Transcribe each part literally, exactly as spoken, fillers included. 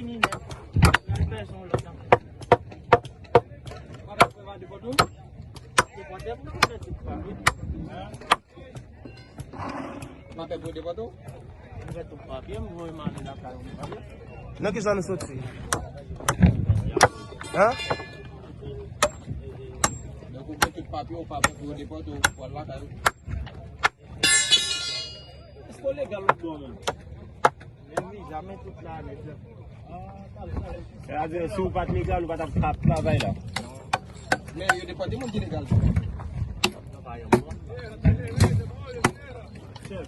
Ni nèf. Pèsonn lòt ankò. M ap fè pou depòte w. M fè tout papye, m voye m ale lakay ou, m papye. Nan ki zòn ou soti? Hein? Donk ou gen tout papye, ou pa pou depòte w, pou al lakay ou. Èske w legal lòt bò menm? Men wi, jamè tout la nèt la. Sètadi, si w pa t legal, ou pa t ap ka ap travay la. Men yo depòte moun ki legal. Chèf,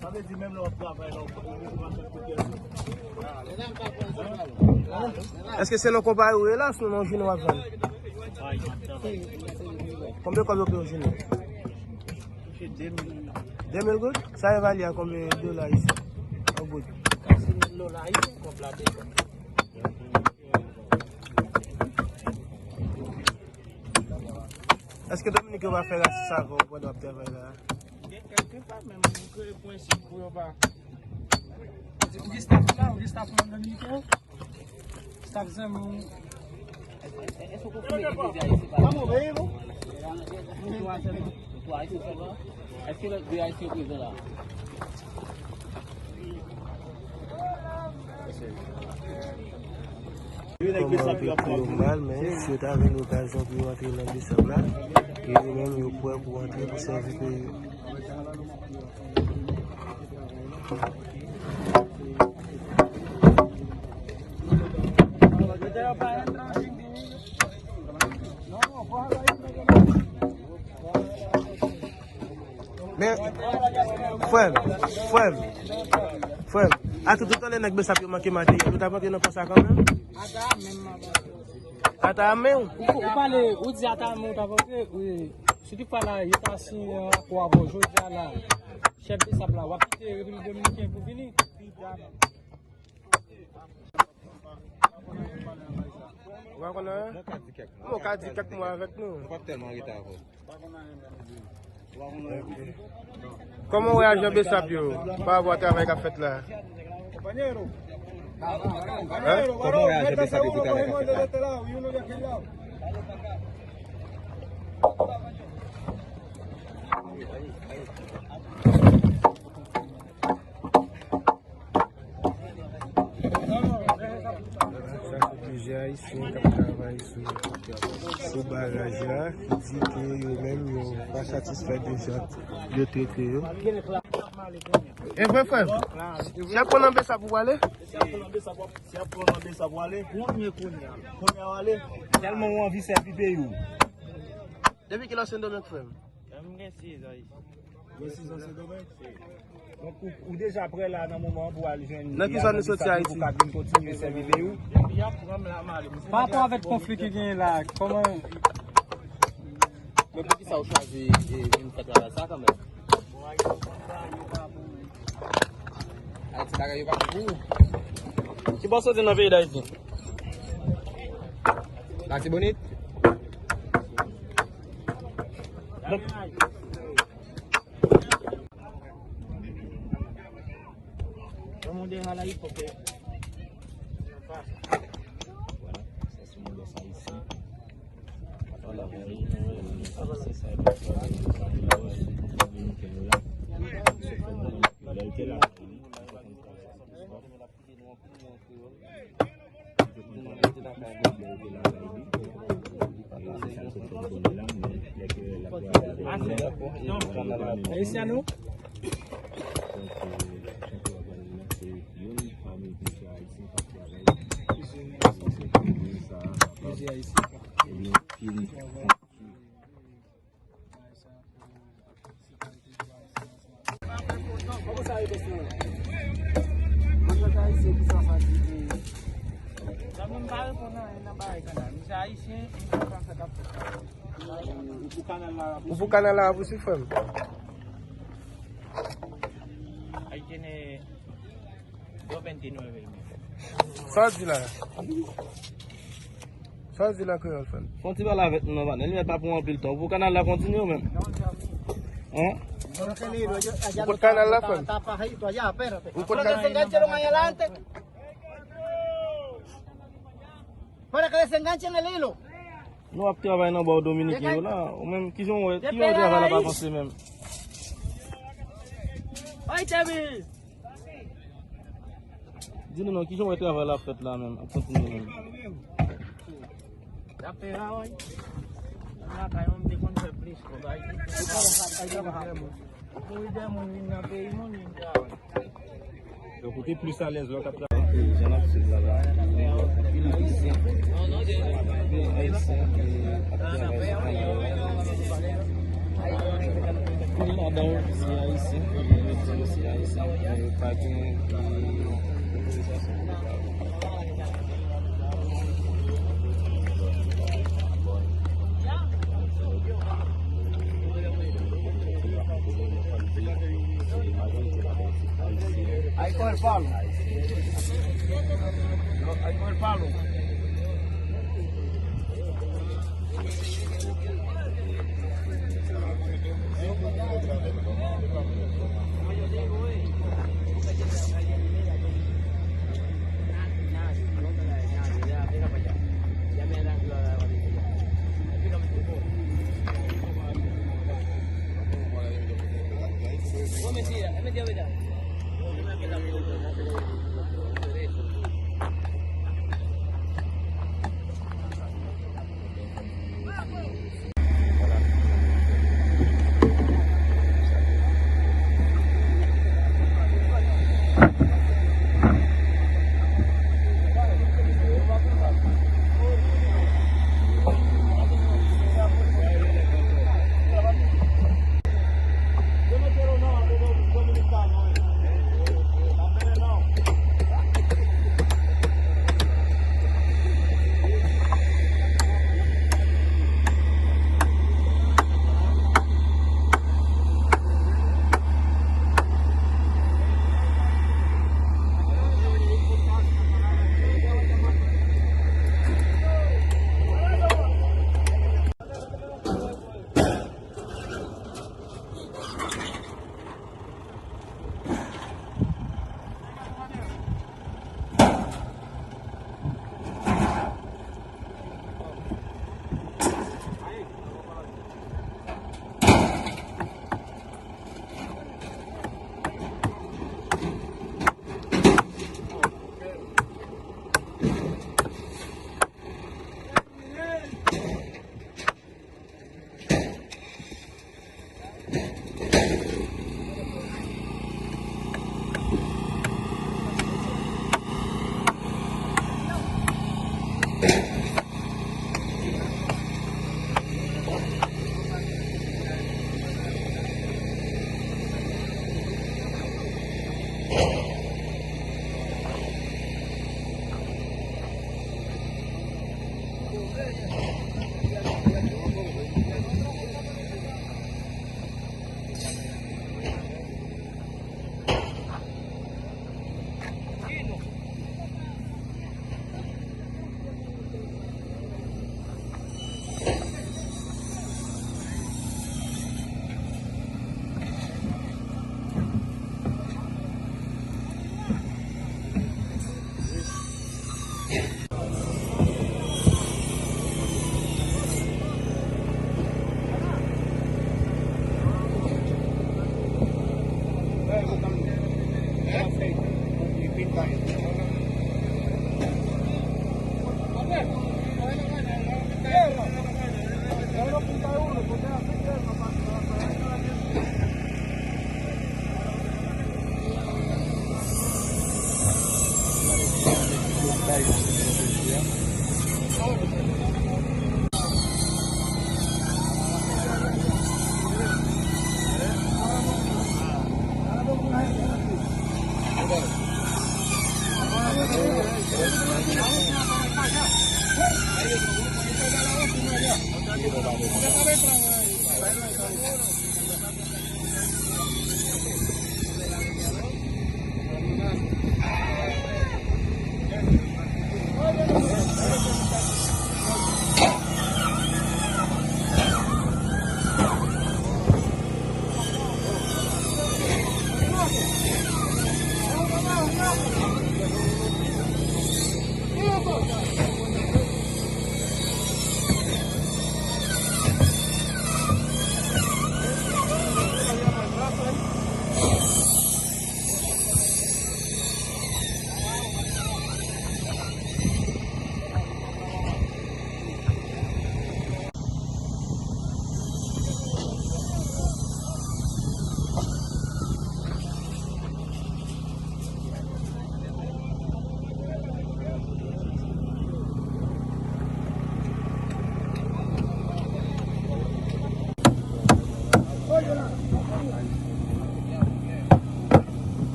sa vle di menm lè w ap travay la, ou pa, ou pa fè kote a. Èske se nan konpayi ou ye la, sinon nan jounen w ap vann? Konbyen kòb yo peye w jounen? Se de mil. De mil goud? Sa evalye a konbyen dola isi? An goud. Kase mil dola isi, kòb la deja. Èske Dominik yo pa fè rasis avè w pandan w ap travay la? Gen kèk pa, men m kreye prensip pou yo pa. Ou gen staff la, ou gen staff Dominiken yo? Staff zanmi w. Vamos, vamos. Èske lòt de Ayisyen prezan la? Kòman yo te tou yo mal, men si yo ta jwenn okazyon pou yo antre nan Besap la, e yo menm yo prè pou antre pou sèvi peyi yo. Men, frè m, frè m, frè m, a tout, tout lè nèg Besap yo manke materyèl, ou ta pantre nan pòs la kanmenm? Ata a men w. Ou, ou pale, ou di ata a men w ta pantre, wi. Si toutfwa la, yo ta siyen akò avè w jodi a la, chèf Besap la, w ap kite Repiblik Dominiken pou vini? Ou pa konnen anyen? Bon, ka di kèk mo avèk nou. Nou p ap tèlman rete avè w. Kòman w wè ajan Besap yo pa rapò a travay k ap fèt la? Hein? Kòman w wè ajan Besap yo pou travay k ap fèt la? Sa se plizyè Ayisyen k ap travay sou, sou baraj la, ki di ke yo menm yo pa satisfè de jan yo trete yo. E vre, frè m? Si y ap pran nan Besap ou prale? Si y ap pran nan Besap, si y ap pran nan Besap ou prale? Kounye, kounye a. Kounye a w ale? Tèlman w anvi sèvi peyi w. Depi kilè w Sendomeng, frè m? M gen sis an isi. Gen sis an Sendomeng? Donk, ou, ou deja prè la nan moman an pou al jwenn... Nan ki zòn ou soti Ayiti? Pou ka vin kontinye sèvi peyi w? Depi y ap pran m la, m ale. Pa rapò avèk konfli ki genyen la, kòman... Men poukisa ou chwazi, e, vin fè travay sa kanmenm? Ayiti, bagay yo pa bon pou ou. Ki bò w soti nan peyi Dayiti? Latibonit? Ayisyen nou? Ou pou kanal la rapousi, frè m. Sa w di la? Sa w di la, kreyòl, frè m? Fè yon ti pale avèk nou non, patnè. Li mèt pa pran anpil tan. Pou kanal la kontinye ou menm? Hein? Ou pot kanal la, frè m? Ou pot kanal la? Senkantiyen el hilo. Nou ap travay nan bò dominiken yo la. Ou menm, kijan w wè, kijan w wè travay la ap avanse menm? Di nou non, kijan w wè travay la ap fèt la menm, ap kontinye menm? N ap fè travay. Nan lakay mwen, m te konn fè plis travay. Pou lidè moun vin nan peyi moun, vin travay. Donk, ou te plis alèz lè w t ap travay. Jan n ap swiv la, la, anpil Ayisyen, anpil Ayisyen ki ap travay sou kanal la. Anpil ladan yo se Ayisyen, anpil yo se Ayisyen, men yo pa gen, euh, otorizasyon pou yo travay. Ahí con el palo. Ahí con el palo.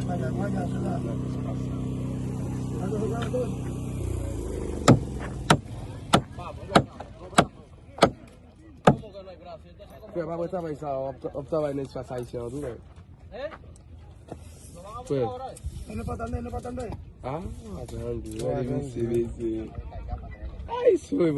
Frè, pa pran travay sa, w ap, w ap travay nan espas ayisyen an tou, frè. Frè. Ah, tande, gade mesye, mesye. Ay, sou